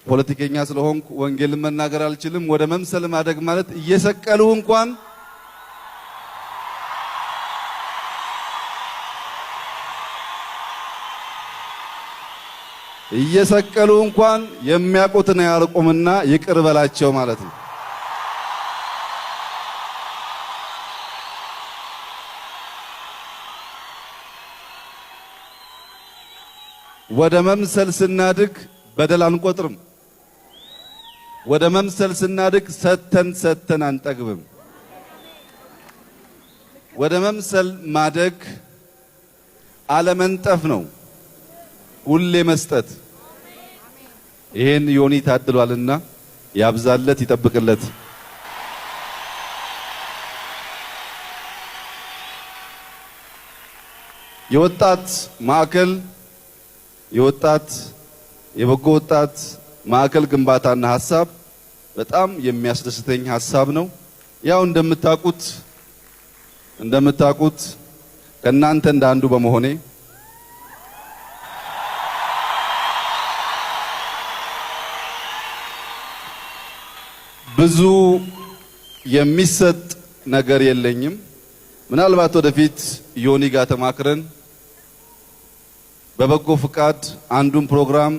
ፖለቲከኛ ስለሆንኩ ወንጌልን መናገር አልችልም። ወደ መምሰል ማደግ ማለት እየሰቀሉ እንኳን እየሰቀሉ እንኳን የሚያውቁትን አያርቁምና ይቅር በላቸው ማለት ነው። ወደ መምሰል ስናድግ በደል አንቆጥርም። ወደ መምሰል ስናድግ ሰተን ሰተን አንጠግብም። ወደ መምሰል ማደግ አለመንጠፍ ነው፣ ሁሌ መስጠት። ይሄን ዮኒ ታድሏልና ያብዛለት፣ ይጠብቅለት። የወጣት ማዕከል የወጣት የበጎ ወጣት ማዕከል ግንባታና ሀሳብ በጣም የሚያስደስተኝ ሀሳብ ነው። ያው እንደምታውቁት ከእናንተ እንዳንዱ በመሆኔ ብዙ የሚሰጥ ነገር የለኝም። ምናልባት ወደፊት ዮኒ ጋር ተማክረን በበጎ ፍቃድ አንዱን ፕሮግራም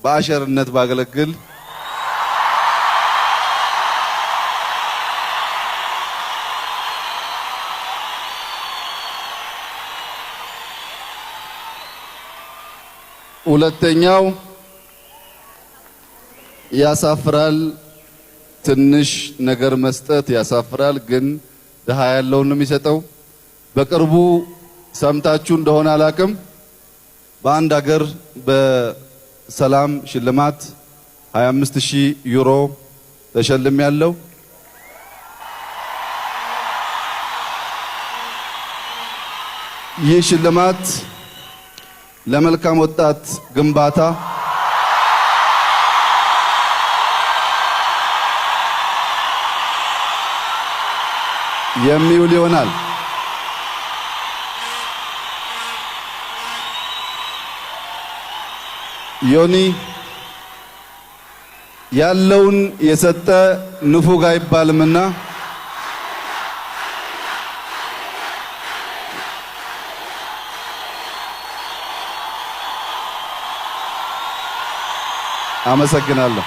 በአሸርነት ባገለግል ሁለተኛው ያሳፍራል። ትንሽ ነገር መስጠት ያሳፍራል፣ ግን ድሃ ያለውን ነው የሚሰጠው። በቅርቡ ሰምታችሁ እንደሆነ አላቅም፣ በአንድ ሀገር በሰላም ሽልማት 25000 ዩሮ ተሸልም ያለው። ይህ ሽልማት ለመልካም ወጣት ግንባታ የሚውል ይሆናል። ዮኒ ያለውን የሰጠ ንፉግ አይባልምና አመሰግናለሁ።